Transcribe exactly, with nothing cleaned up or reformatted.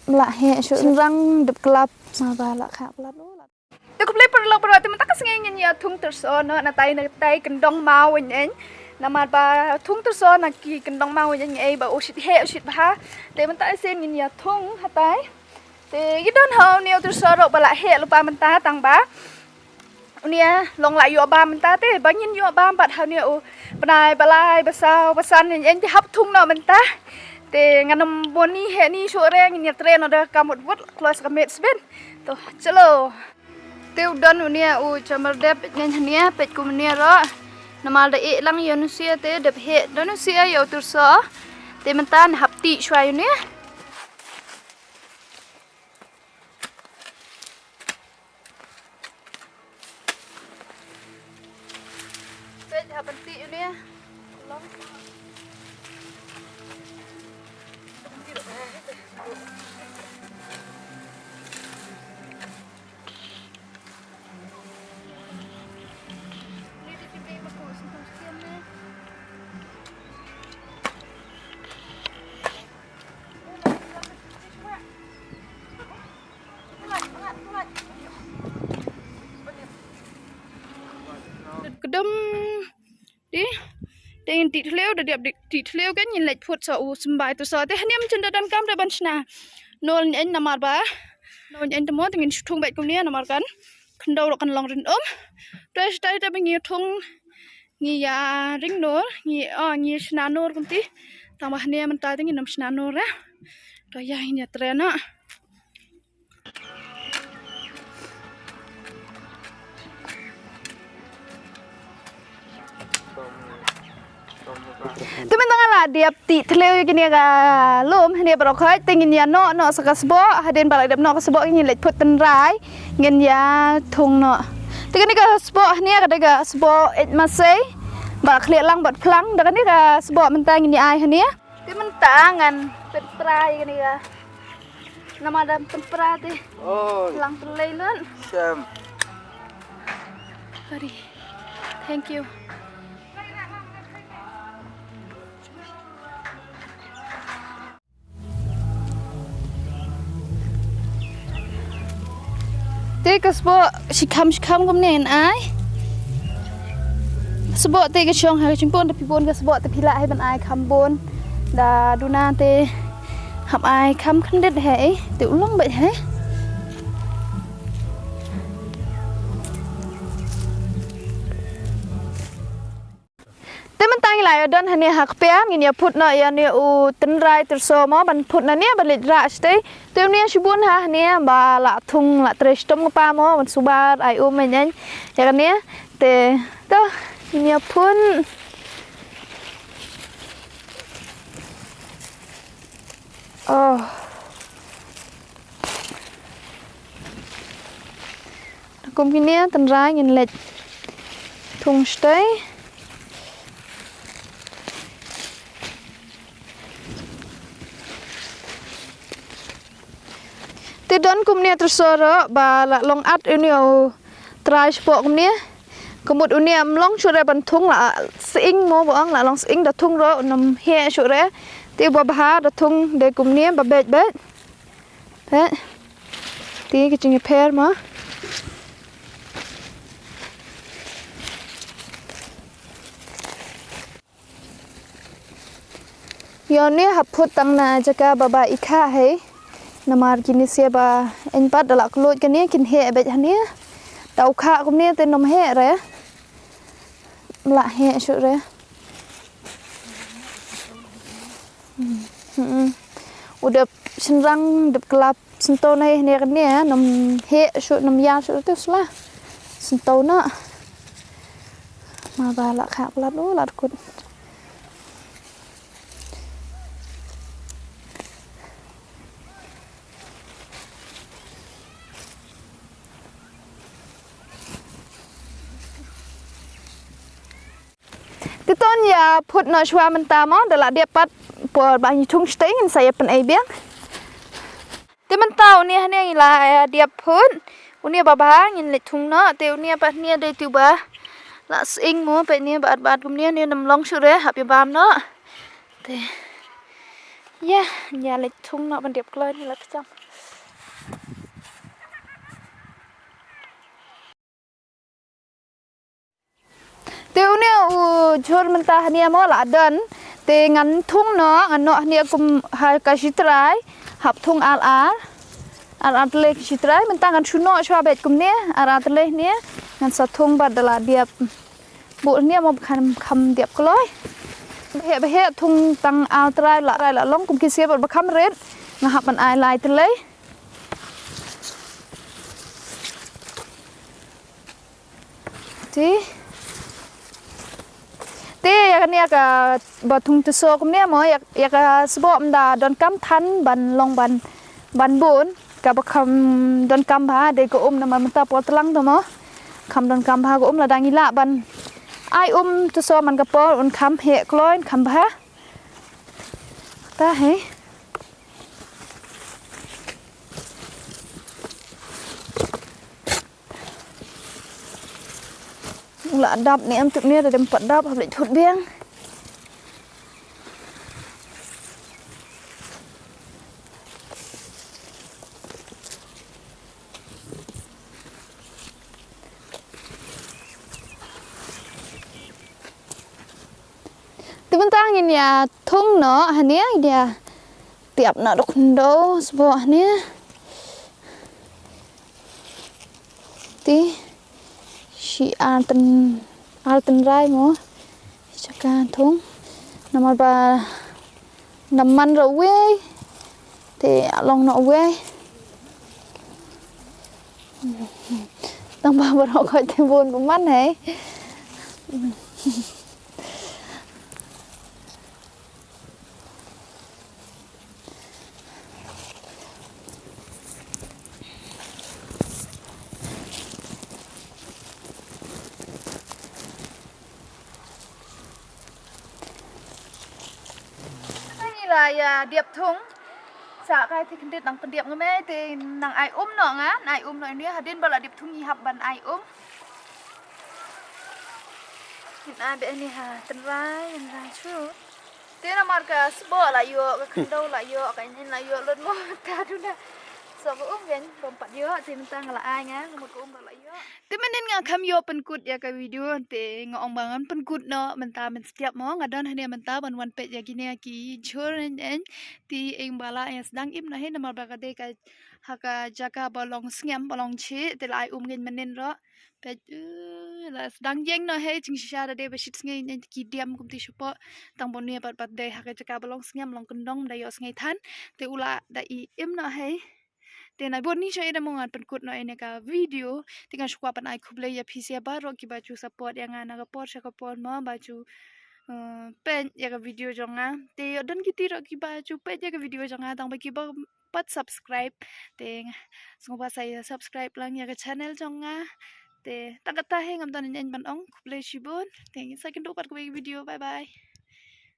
Lah heh shuh, shynrang dep klap, ma ba lah kha plat u lah. Te khublei paralok baroh, te mynta ka sngi ngin ïa thung tyrso noh, natai natai kyndong maw ïeng. Namar ba thung tyrso na ki kyndong maw ïeng ei ba u shit heh u shit bha. Te mynta shisien ngin ïa thung hatai. Te ki don ha une u tyrso ruh ba lah heh lypa mynta tang ba une long lah ïoh bam mynta te ba ngin ïoh bam bad ha une u bnai ba lai ba saw ba san ïeng te hap thung noh mynta. Te ngan ym bun ni heh ni shuh re, ngin ïa trei noh da ka mut wut kloi sa ka met sbin. To chalo. Te u don une u jamar dep ïeng hane, peit kum une ruh. Namar da ïeh lang ïa une sha te dep heh don une sha ïa u tyrso. Te mynta ngan hap tih shuwa une. Peit hap ban tih une. Long. Kdem di, te ngin tih thliew, da dep tih thliew kan ngin leit phut sa u symbai tyrso. Te hane mynta da donkam da ban shna. Nol ngin namar ba. Nol ngin te mo te ngin shu thung beit kumne namar kan khyndew ruh kan long rin um. Te shatai te ba ngi thung ngi ïa ring nol, ngi, oh, ngi shna nol kumti. Tang ba hane mynta te ngin ym shna nol re. To ïa ngin ïa trei noh. Te mynta nga la dep tih thliew ïa kine ka lum, hane baroh khoit te ngin ïa noh noh sa ka sboh, hadien ba la dep noh ka sboh ngin leit phut tynrai, ngin ïa thung noh. Te kane ka sboh hane ka dei ka sboh eit masei, ba khlieh lang bad phlang, da kane ka sboh mynta ngin ïa ai hane. Te mynta ngan pynpra ïa kane ka. Namar da pynpra te. Oh. Lang pynlei lut. Sham. Sorry. Thank you. Te ka sboh shikham shikham kumne ngan ai. Sboh te ka shong ha ka jingpon, te phi pon ka sboh te phi lah hi ban ai kham bun. Da duna te hap ai kham khyndiat hi, te u long beit hi. Te mynta ngi la ïa don hane ha kper, ngin ïa phut noh ïa une u tynrai tyrso mo, ban phut na ne ban leit rah shatei. Te une shibun ha hane ba la thung la trei shitom kpa mo, ban subar ai um ïa kane. Te to ngin ïa phut. Oh. Kum kine tynrai ngin leit thung shatei. Te don kumne tyrso ruh ba la long at une u trai shapoh kumne. Ka mut une ym long shuh re ban thung la sying mo ba ong la long sying da thung ruh ym heh shuh re. Te ba bha da thung dei kumne ba beit beit. Te. Te ka jingïapher mo. Ïa une hap phut tang na jaka ba ba i kha hi. Namar kine sha ba ïeng pat da la khlot kane kin heh beit hane. Da u kha kumne te ym heh re. Ym lah heh shuh re. Hmm. U dep shynrang dep klap. Synto na hi hane kane, ym heh shuh ym ïar shuh te sla. Synto na. Ma ba la kha plat u la kut. Te to ngin ïa phut noh shuwa mynta mo, da la dep pat por ba ngi thung shatei ngin sa ïa pynei biang. Te mynta une hane ngi la ïa dep phut. Une ba bha ngin leit thung noh, te une pat une dei tu ba la sying mo, peit une ba at ba at kumne, une ym long shuh re, hap ïa bam noh. Te Ïa, ïa leit thung noh ban dep kloi, ïa la pjam. Te une u jhur mynta hangne mo la don. Te ngan thung noh, ngan noh hangne kum ha ka shi trai. Hap thung ar ar. Ar ar tylli ka shi trai. Mynta ngan shu noh shuwa beit kumne. Ar ar tylli hangne. Ngan sa thung bad da la dep. Buh hangne mo kham, kham dep kloi. Bah heh, bah heh thung tang ar trai la, trai la long kum ki sngewbha ba kham rit. Nga hap ban ai lai tylli. Te. Te ïa kane ïa kaba thung tuso kumne mo ïa, ïa ka sboh ym da donkam than ban long ban, ban bun. Kaba kham donkam bha dei ka um namar mynta por tlang to mo. Kham donkam bha ka um lada ngi lah ban ai um tuso man ka por un kham heh kloi un kham bha. Ta hei. U la dap ne em, tup ne da dem pat dap, hap leit thut biang. Te mynta ngin ïa thung noh hangne, ngin ïa tiap noh da khyndew sboh hangne. Te shi ar tyn, ar tynrai mo. Jaka thung. Namar ba namar ruh wei. Te long noh wei. Tang ba baroh khoit te bun bymman hei. Ngi la ïa dep thung. Sa kai te khyndiat nang pyndep nga mei te nang ai um noh nga, nang ai um noh ïa ni hadien ba la dep thung ngi hap ban ai um. Ngi ai bad ni ha tynrai, tynrai shu. Te namar ka sboh la ïoh, ka khyndew la ïoh, ka ïing la ïoh lut mo ta duna. So ka um kein bym pat ïoh, te mynta nga la ai nga, nga mut ka um ba la ïoh. Te mynnin nga kham ïoh pynkut ïa ka video, te nga ong ba ngan pynkut noh mynta mynstep mo, nga don hangne mynta ban wan peit ïa kine ki jhur eiñ eiñ. Te ïing ba la ïa sdang im noh hi namar ba ka dei ka ha ka jaka ba long sngem ba long chih, te la ai um kein mynnin ruh. Peit, uh, la sdang ïeng noh hi, jingshisha da dei ba shit sngi eiñ eiñ te ki diam kumti shapoh. Tang ba une pat pat dei ha ka jaka ba long sngem long kyndong da ïoh sngi than. Te u la da i im noh hi. Te na bun ni sha ïa da mo ngan pynkut noh ïa ka video. Te ngan shu kwah ban ai khublei ïa phi sa baroh kiba ju support ïa nga na ka por sha ka por mo ba ju, eh, peit ïa ka video jong nga. Te ïoh don kiti ruh kiba ju peit ïa ka video jong nga tang ba kiba pat subscribe. Te sngewbha sa ïa subscribe lang ïa ka channel jong nga. Te tang kata hi ngam don eiñ eiñ ban ong, khublei shibun. Te ngin sa ïakynduh pat kawei ka video. Bye bye.